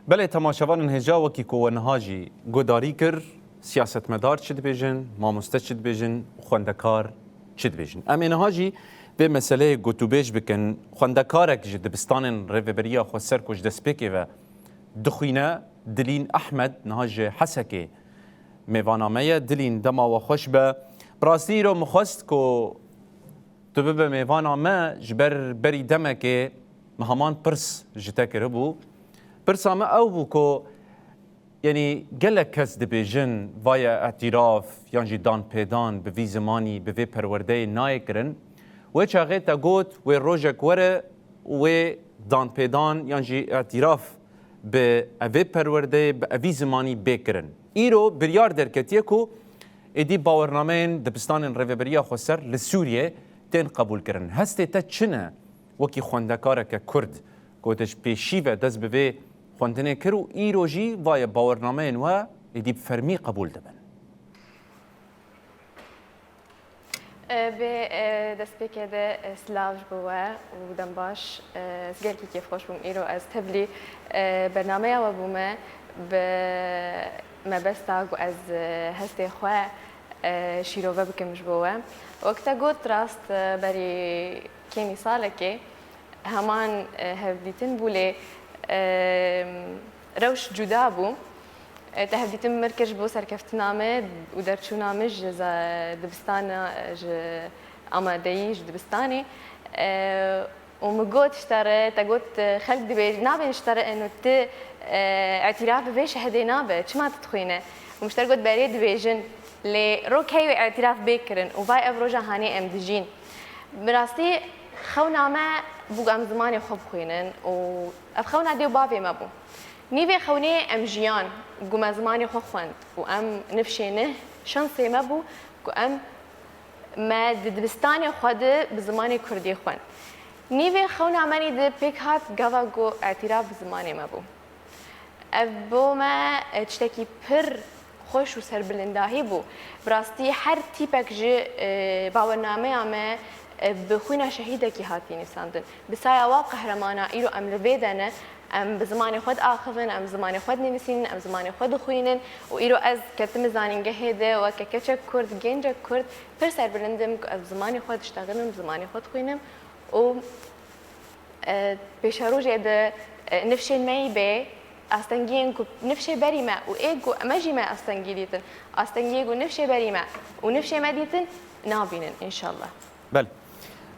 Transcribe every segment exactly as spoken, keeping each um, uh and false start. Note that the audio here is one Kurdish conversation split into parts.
Belê, temaşevanên hêja, wekî ku we niha jî guhdarî kir, siyasetmedar çi dibêjin, mamoste çi dibêjin, xwendekar çi dibêjin. Em ê niha jî vê meseleyê gotûbêj bikin. Xwendekarek ji dibistanên Rêveberiya Xweser ku ji destpêkê ve dixwîne, Dilîn Ehmed, niha ji Hesekê mêvana me ye. Dilîn, dema we xweş be. Bi rastî îro min xwest ku tu bibe mêvana me, ji ber berî demekê me heman pirs ji te kiribû. Pirsa me ew bû ku, yanî, gelek kes dibêjin, vaye îtîraf yan jî danpêdan bi vî zimanî, bi vê perwerdeyê nayê kirin. Wê çaxê te got, wê rojek were û wê danpêdan yan jî îtîraf bi evê perwerdeyê, bi evî zimanî bê kirin. Îro biryar derketiye ku êdî bawernameyên dibistanên Rêveberiya Xweser li Sûriyê tên qebûlkirin. Hestê te çi ne wekî xwendekareke Kurd ku te ji pêşî ve dest bi vê xwendinê kir û îro jî vaye bawernameyên we êdî bi fermî qebûl dibin? E, Bê e, destpêkê de e, silav ji bo we û dem baş. E, Ez gelekî kêfxweş bûm îro ez tevlî e, bernameya we bûme bi mebesta ku ez e, hestê xwe e, şîrove bikim ji bo we. Wek te got rast e, berî kêmî salekê heman e, hevdîtin bû lê e, rewş cuda bû. E, Te hevdîtin min kir ji bo serkeftina me û derçûna min ji za- dibistana, ji amadeyî ji dibistanê. E, Û min got ji te re, te got e, xelk dibêj, nabên ji te re eno ti e, îtîraf bi vê şehidê nabe, çima tu dixwîne? Û min ji te re got berê dibêjin, lê ro key wê îtîraf bê kirin û vay ev roja hanê em dijîn. Bi rastî xewna me bû ku em zimanê xwe bixwînin û ev xewna dê û bavê me bû. Nîvê xewnê em jiyan, ku me zimanê xwe xwend û em nifşê neh şansê me bû ku em me di dibistanê xwe de bi zimanê kurdî xwend. Nîvê xewna me nî de pêk hat gava ku îtîraf bi zimanê me bû. Ev bo me e, tiştekî pir xweş û serbilindahî bû. Bi rastî her tîpek ji e, bawernameya me e, bi xwîna şehîdekî hatî nivîsandin. Bi saya wa qehremana îro em li vê de ne, em bi zimanê xwe diaxivin, em zimanê xwe dinivîsînin, em zimanê xwe dixwînin û îro ez ketime zanîngehê de weke keçek kurd, gencek kurd pir serbilind im ku ez bi zimanê xwe diştexilim, bi zimanê xwe dixwînim û e, pêşerojê de e, nifşên me yî bê astengiyên ku nifşê berî me û ê ku me jî me astengî dîtin, astengiyê ku nifşê berî me û nifşê me dîtin nabînin înşallah. Bel.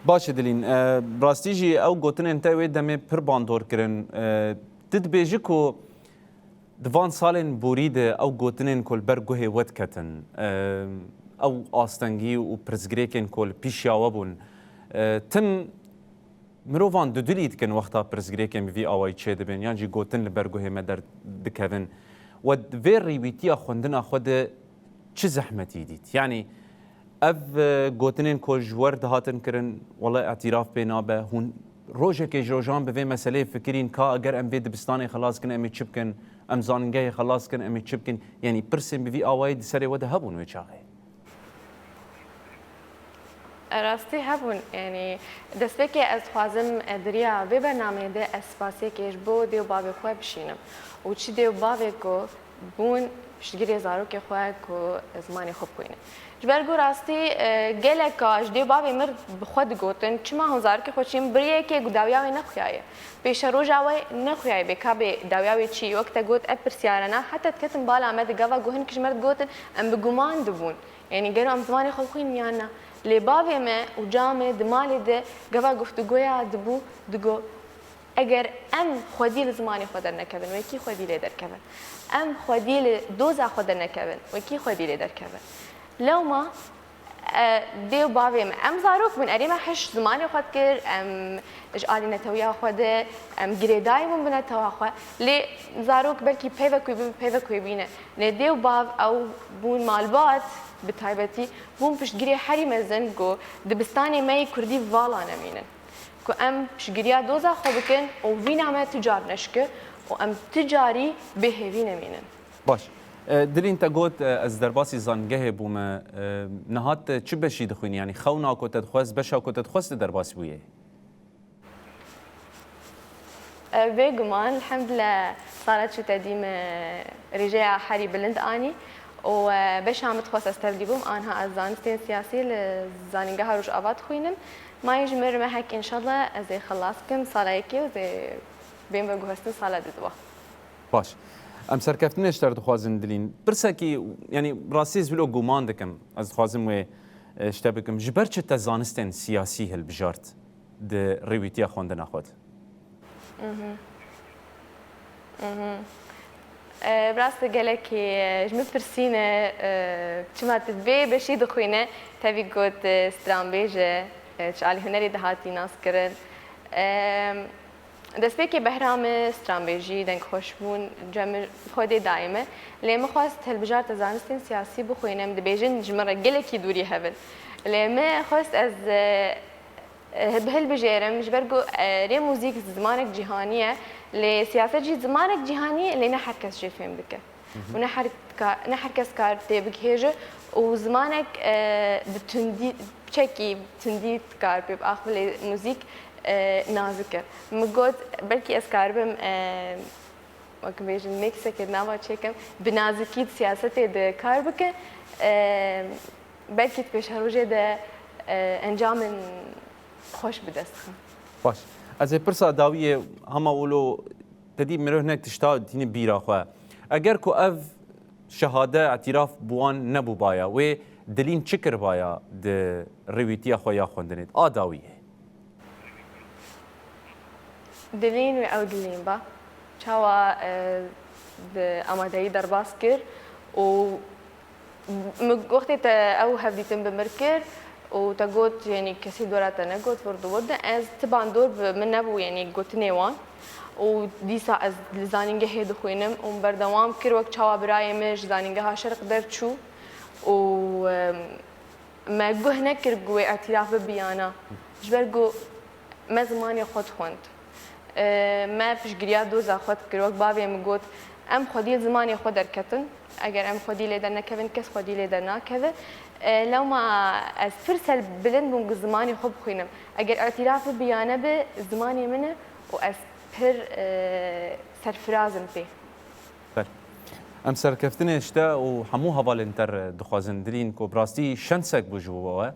Baş e Dilîn. E, rastî jî ew gotinên te wê demê pir bandor kirin. E, tu dibêjî ku di van salên borî de ew gotinên ku li ber guhê we diketin, e, ew astengî û pirsgirêkên ku li pîşiya we bûn, e, tim mirovan dudilî dikin wexta pirsgirêkên bi vî awayî çêdibin yan jî gotin li ber guhê me derdikevin. We di vê rîwîtiya xwendina xwe de çi zehmetî dît? Yanî ev e, gotinên ku ji we re dihatin kirin, wele îtîraf pê nabe, hûn rojekê ji rojan bi vê meseleyê fikirîn ka eger em vê dibistanê xelas bikin, em ê çi bikin? Em zanîngehê xelas bikin, em ê çi bikin? Yanî pirsên bi vî awayî di serê we de hebûn wê çaxê? Rastî hebûn, yanî destpêkê ez dixwazim e, di riya vê bernameyê de ez spasiyekê ji bo dê û bavê xwe bişînim û çi dê û bavê ku bûn piştgirê zarokê xwe ku zimanê xwe bixwînin. Ji ber ku rastî e, geleka ji dê û bavê mir bi xwe digotin, çima hûn zarokê xwe çîn bi riyekê ku dawiya wê nexuyaye. Pêşeroja wê nexuyaye bê ka bê dawiya wê çi. Wek te got ev pirsyarana heta diketin bala me di gava ku hinek ji me re digotin em bi guman dibûn. Yanî gelo em zimanê xwe bixwînin yan na? Lê bavê me û ca me di malê de gava guftûgoya dibû, digo, eger em xwedî li zimanê xwe dernekevin, wekî xwedî lê derkeve. Em xwedî li doza xwe dernekevin, wekî xwedî lê derkeve. Lewma e, dê û bavê me, em zarok bûn, erê me hişk zimanê xwe dikir, em ji alî netewiya xwe de, em girêdayî bûn bi netewa xwe. Lê zarok belkî peyvek wê bî, peyvek wê bîne. Lê dê û bav ew bûn malbat, bi taybetî bûn piştgirê herî mezin ku dibistanê me yê kurdî vala nemînin. Ku em piştgiriya doza xwe bikin û vîna me tu car neşke û em tu carî bê hêvî nemînin. Baş. E, Dilîn, te got, e, ez derbasî zanîngehê bûme. E, niha te çi beşî dixwînî? Yanî xewna ku te dixwest, beşa ku te dixwest tu derbasî bûyê? Bêguman, elhamdulillah, sala çû te dî me rêjeya herî bilind anî û, e, beşa min dixwest ez tevlî bûm, anha ez zanistên siyasî li Zanîngeha Rojava dixwînim. Ma yê ji min re mehek, înşallah, ez ê xelas bikim sala yekê û zê bêm veguhestin sala diduwa. Baş. Em serkeftinê ji te re dixwazin Dilîn. Pirsekî, yanî rastî ez wilo guman dikim. Ez dixwazim wê, e, ji te bikim. Ji ber çi te zanistên siyasî hilbijart di rêwîtiya xwendina xwe de? Mhm. Mhm. E, bi rastî gelekî, e, ji min pirsîne, e, çima tu vê beşî dixwîne, tevî got, e, stranbêj e, e, çi alî hunerê dihatî naskirin. E, Destpêkê behra min stranbêjî, dengxweşbûn, cem xwedê dayê me. Lê min xwest hilbijarta zanistên siyasî bixwînim, dibêjin ji min re gelekî dûrî hev in. Lê min xwest ez, e, e, bi hilbijêrim, ji ber ku, e, rê muzîk zimanek cîhanî ye, lê siyaset jî zimanek cîhanî ye, lê ne her kes jê fêm dike. Hı hı. Û ne her ka-, ne her kes kar tê bigihêje û zimanek, e, bi tundî, piçekî tundî kar pê biaxive, lê muzîk, e, nazik e. Min got, belkî ez karibim, e, wek bêjin, mixekê di nava çêkim, bi nazikî di siyasetê de kar bike, e, belkî di pêşerojê de, e, encamên xweş bi dest xim. Baş. Ez ê pirsa dawiyê hema wilo te dî mirov hinek tişta tîne bîra xwe. Eger ku ev şehade, îtîraf bi wan nebûbaya, wê Dilîn çi kiribaya di rêwîtiya xwe ya xwendinê de? A dawiyê. Dilîn wê ew Dilîn ba. Çawa, e, di amadeyî derbas kir û Min wextê te ew hevdîtin bi mir kir û te got, yanî kesî dora te negot, vir di wir de, ez ti bandor bi min nebû, yanî gotinê wan. Û dîsa ez li zanîngehê dixwînim û min berdewam kir, wek çawa birayê min ji zanîngeha Şerq derçû û, em, me guh nekir ku wê îtîraf bibe ya na. Ji ber ku me zimanê xwe dixwend. E, me piştgiriya doza xwe dikir. Wek bavê min got, em xwedî li zimanê xwe derketin. Eger em xwedî lê dernekevin, kes xwedî lê dernakeve. E, lewma ez pir serbilind bûm ku zimanê xwe bixwînim. Eger îtîraf bibe ya nebe, zimanê min e û ez pir, e, serfiraz im pê. Belê. Em serkeftinê ji te û hemû hevalên te re dixwazin Dilîn, ku bi rastî şensek bû ji bo we.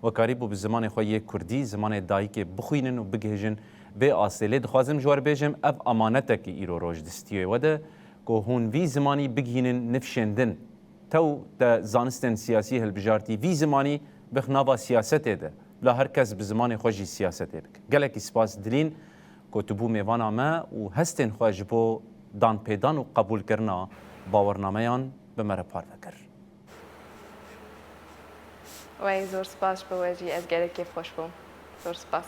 We karîbû bi zimanê xwe yê kurdî, zimanê dayikê bixwînin û bigihêjin vê astê. Lê dixwazim ji we re bêjim, ev amanetekî îro roj di stûdyoyê we de, ku hûn vî zimanî bigihînin nifşên din. Tew te zanistên siyasî hilbijartî, vî zimanî bix nava siyasetê de. Bila her kes bi zimanê xwe jî siyasetê bike. Gelekî spas Dilîn, ku tu bû mêvana me û hestên xwe ji bo danpêdan û qebûlkirina bawernameyan bi me re parve kir. Wey, zor spas ji bo we jî, ez gelek kêfxweş bûm. Zor spas.